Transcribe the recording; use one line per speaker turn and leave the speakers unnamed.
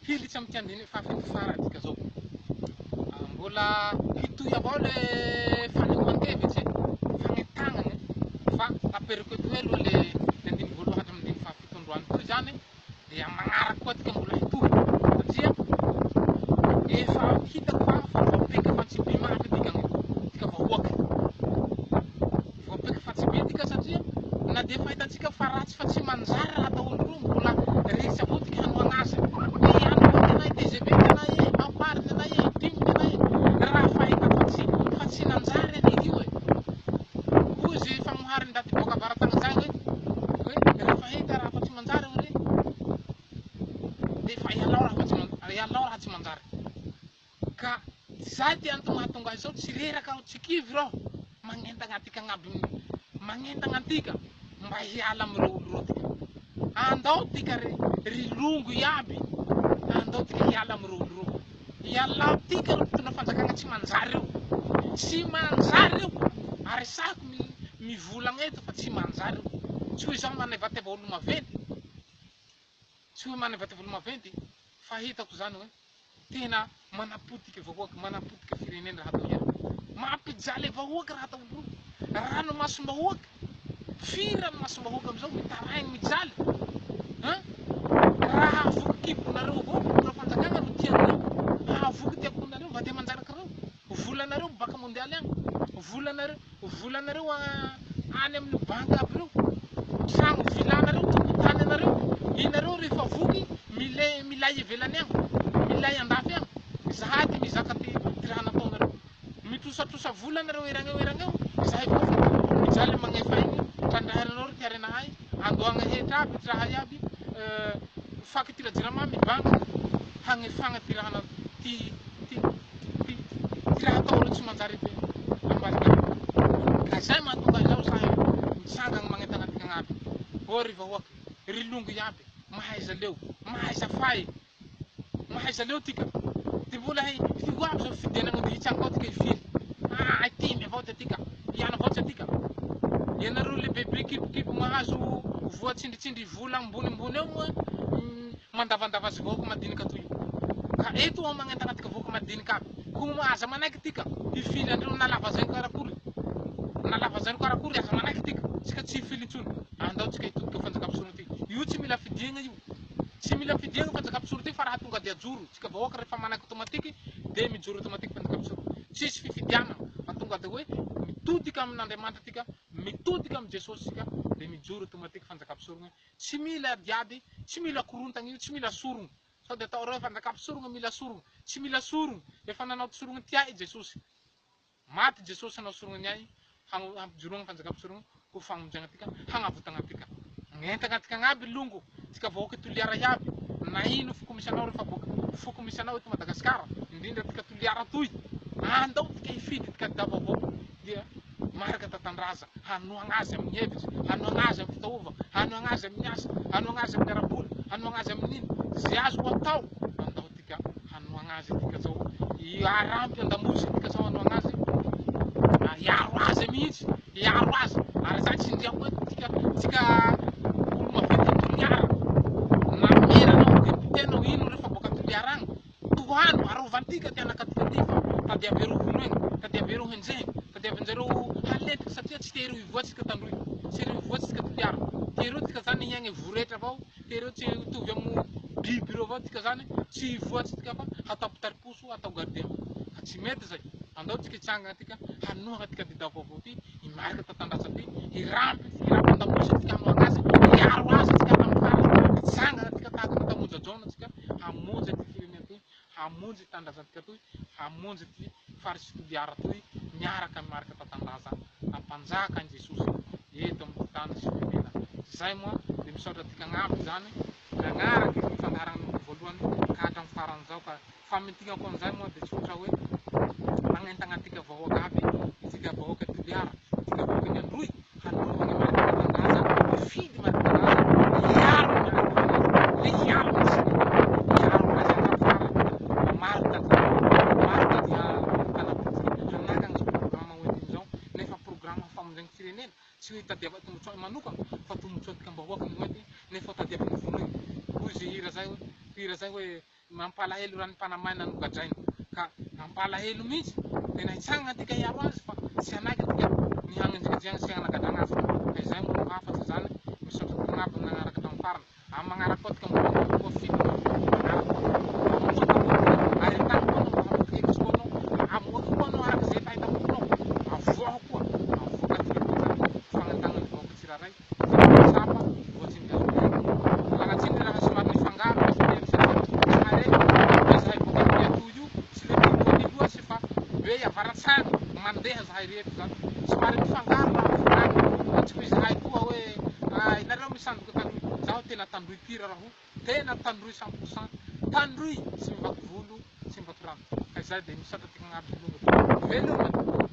Hilitsy amin'ity andininy fahafito farany tsika zao. Mbola hitohy avao le fanehoan-kevitse, fagnentagnana fa taperiko eto hoe aloha le andininy voalohany hatramin'ny andininy fahafito androany toy zany dia magnaraky koa tsika mbola hitohy satria efa hitako fa fa voapeky fa tsy be mafy tika tika vahoaka. Voapeky fa tsy be tika satria na dia efa hitantsika fa ratsy fa tsy manjary raha atao olon-droa mbola resy avao tika hanohagna azy. Ny ihany koa ny anay tgv ny anay e, Mapar ny anay e, Tim ny anay e, raha fahita fa tsy fa tsy nanjary anie io e. Hoy ze fagnoharin'ny ndaty boaka avaratagny zay hoe hoe rehefa hita raha fa tsy manjary hoe de fa ialao raha fa tsy ialao raha tsy manjary. Ka zay ty antony mahatonga ahy zao tsy reraka aho tsy kivy raho magnentagna antika agnaby magnentagna antika mba hiala amireo olo reo tika. Andao tika ry ry longo iaby andao tika hiala amireo olo reo. Ialao tika reo mpitondra fanjakagna tsy manjary reo. Tsy manjary reo ary sahiko mivolagna eto fa tsy manjary reo. Tsy ho izaho manevateva olo maventy. Tsy hoe manevateva olo maventy fa hitako zany hoe Tena manapotika vahoaka, manapotika firenena raha atao ihany. Mampijaly vahoaka raha atao indroa. Ranomasom-bahoaka. Firy ranomasom-bahoaka amin'izao mitaraigny mijaly. Hein? Raha hahavoky kibonareo avao mpitondra fanjakana no tianareo. Hahavoky ty akohonareo vady aman-janakareo. Volanareo baka mondialy agny. Volanareo volanareo any amin'ny banky aby reo. Tragno villa nareo, tompon-tany anareo. Inareo rehefa voky milay milay ivelany agny, milay andafy agny. Zahay aty mizaka ty ty raha nataonareo. Mitrosatrosa vola nareo eragneo eragneo, zahay vahoaka mijaly magnefa igny, trandrahanareo ty harenahay, andoagna hetra aby ty raha iaby, facture jirama mibanga hagnefagna ty raha ty ty ty ty raha atao reo tsy manjary edy ambadika any. Ka zay mahatonga ahy zao sahy mitsangagna magnentana antika agnaby. Ô ry vahoaka, ry longo iaby, mahaiza leo, mahaiza fay, mahaiza leo tika. Ty mbola hi ho avy zao fifidianagna de hitsanga ao tika hifily. Ah, tim avao ty atika, iana avao ty atika. Ianareo le bebe kibokibo mahazo voa tsindritsindry vola ambonimbony eo moa mandavandava azy vahoaka madinika toy io. Ka eto aho magnentana antika vahoaka madinika aby. Koa aza manaiky tika hifily andreo na lava zaino karakory. Na lava zaino karakory aza manaiky tika. Tsika tsy hifily intsony. Andao tsika hitodika fanjakam-pisorona ty. Io tsy mila fidiagna io. Tsy mila fidiagna fanjakam-pisorona ty fa raha tonga dia ajoro. Tsika vahoaka rehefa manaiky automatique dia mijoro automatique fanjakam-pisorona. Tsisy fifidianana fa tonga dia hoe mitodika amin'Andriamanitra tika, mitodika amin'i Jesosy tsika dia mijoro automatique fanjakam-pisorona. Tsy mila adiady, tsy mila korontagna io, tsy mila sorogno. Sao dia ataonareo fanjakà mpisorogna mila sorogno. Tsy mila sorogno, efa nanao sorogno ty ahy i Jesosy. Maty Jesosy hanao sorogno ny ahy, hampijoroagna fanjakà mpisorogno ho famonjegna antika, hagnavotagna antika. Magnentagna antika agnaby longo, tsika vahoaka Toliara iaby, na ino foko misy anao refa boaka foko misy anao eto Madagasikara, indrindra antika Toliara toy, andao tika hifidy ty kandida vaovao dia Marc Tatandraza. hanohagna azy amin'ny hevitra, hanohagna azy amin'ny fitaova, hanohagna azy amin'ny asa, hanohagna azy amin'ny ara-bola, hanohagna azy amin'ny ino, ze azoko atao, andao tika hanohagna azy tika zao, hiarampy andamosy tika zao hanohagna azy, hiaro azy mihitsy, hiaro azy, ary za tsindriako hoe tika, tsika olo maventy Toliara, na maire anao, député anao, ino refa boaka Toliara agny, Tohano, arovantika ty anakatika ty fa tadiavereo vonoegny, tadiavereo henjehigny, tadiavinjareo halentiky satria tsy te-ireo hivoatsy tsika tandroy, tsy ireo hivoatsy tsika Toliara. Te-ireo tika zany hiaigny voretra avao, te-ireo tsy hitovy amo biby ireo avao tika zany, tsy hivoatsy tika fa hatao mpitari-poso, hatao gardien avao. Fa tsy mety zay. Andao tsika hitsangana tika hanohagna ty kandida vaovao ty, i Marc Tatandraza ty, hirampy, hirampy andamosy tika hanohagna azy, hiaro azy tsika hatramin'ny farany, hitsangana tika tahaka ny nataon'i Monja Jaona tsika. hamonjy ity firenena toy, hamonjy ity tanindrazantsika toy, hamonjy ity faritry Toliara toy miaraka amin'i Marc Tatandraza hampanjaka an'i Jesosy eto amin'ity tany sy firenena. Zay moa dia misaotra antsika agnaby izany nagnaraka ity fandaharana nanomboka voalohany ka hatramin'ny farany izao ka famintignako an'izay moa dia tsotra hoe magnentagna antsika vahoaka aby, itsika vahoaka Toliara, itsika vahoakan'i Androy hanaovana Marc Tatandraza, hifidy Marc Tatandraza, hiaro an'i Marc Tatandraza, le hiaro ny sinema, hiaro azy hatramin'ny farany. Maro tady, maro tady hanapotika, hanangana izao programa hoentiny izao, nefa programa famonjena firenena, tsy hoe hitadiava tombotsoa manokana fa tombotsoantsika mbahoaka no hoentiny, nefa tadiaviny vonoina. Hoy ze hira zay hoe, hira zay hoe. Mampalahelo raha ny mpanamaina no gadraina ka mampalahelo mihitsy, tena hitsangana antika hiaro azy fa tsy hanaiky antika ny hagnenjikejehana sy hanagadrana azy ka izay moa no hafatra zany. Misaotra antika agnaby nagnaraka hatramin'ny farany, amin'ny magnaraka koa antika mbola hamoaka koa film magnaraka koa, mamoaka koa ary entano koa anao mba hamoaka hevitry koa anao, amoaka koa anao araka izay efa hita-mofonao, avoaho koa, avoaka antika koa zany fagnentanana ny vahoaka tsirairay. Tsapa voatsindry azo be. Mialana tsiny raha somary nifangaro ny fiteny satria zahay reto zahay boaka amin'ny atoy io tsy le mivoaky loatry fa be avaratsagny mandeha zahay reto zany somary mifangaro raha volagniny fa tsy ho izahay koa hoe ah inareo misandoka tandroy zaho tena tandroy pire raho tena tandroy cent pour cent tandroy tsy mivaky volo tsy mivaky rano ka izay dia misaotra antika agnaby longo veloma.